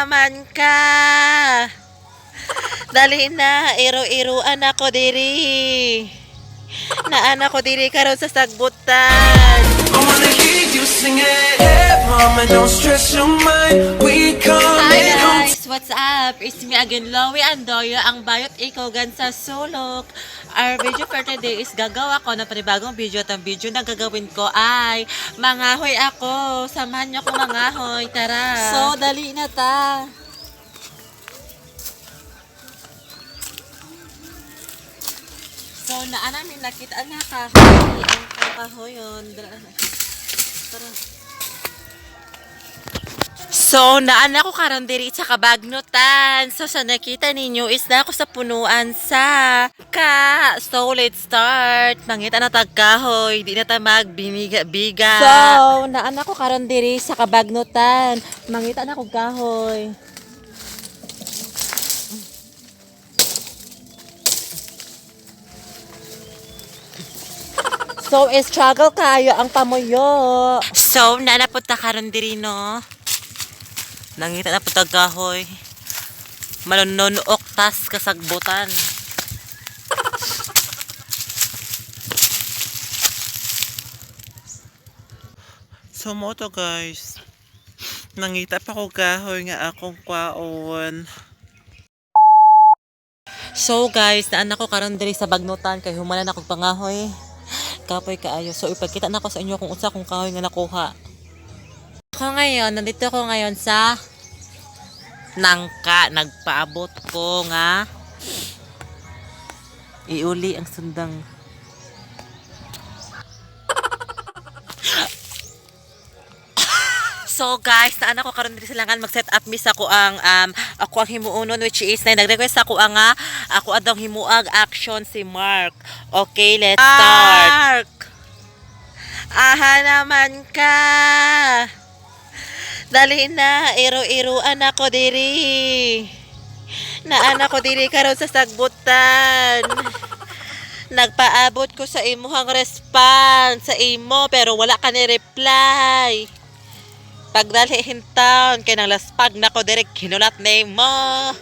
Naman ka. Dali na, iro-iruan ako diri. Naan ako diri karon sa sagbutan. I wanna hear you sing it. Hey, mama, don't stress your mind. We Hi coming home. guys! What's up? It's me again, Lowy Andoyo, ang bayot ikogan sa sulok. Our video for today is gagawa ko ng panibagong video at ang video na gagawin ko ay mangahoy ako. Samahan niyo ako mangahoy. Tara! So, dali na ta! So, naa namin nakita na kahoy. Ang kahoyon. Tara. So, naan ako karon diri sa kabagnutan. So, sa nakita ninyo is na ako sa punuan sa ka. So, let's start. Mangita na tag kahoy, di na ta magbiniga-biga. So, naan ako karon diri sa kabagnutan. Mangita na kog kahoy. So, struggle kayo ang pamuyo. So, nanapunta karon diri no. Nangita na po kahoy. Manunook tas kasagbutan. So mo to, guys. Nangita pa ko kahoy nga akong kwaon. So guys, naan ako karon diri sa bagnutan kay humanan ako pangahoy. Kapoy kaayo. So ipakita na ko sa inyo kung unsa kong kahoy nga nakuha. Ako ngayon, nandito ako ngayon sa nangka. Nagpaabot ko nga iuli ang sundang. So guys, naan ako karon diri sa langan mag-set up mis ako ang ako ang himuonon, which is na nag-request ako ang ako adong himuag action si Mark. Okay, let's start. Aha naman ka. Dali na, iro-iruan ako diri. Naan ako diri karon sa sagbutan. Nagpaabot ko sa imuhang response sa imo pero wala ka ni reply. Pagdali hintaon kay nang laspag nako direk kinulat nimo.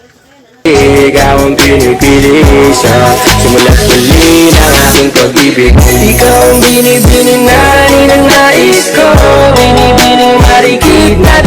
Ikaw ang pinipili sa simula't muli ng aking pag-ibig. Ikaw ang binibini na ninang nais ko. Binibining marikit na.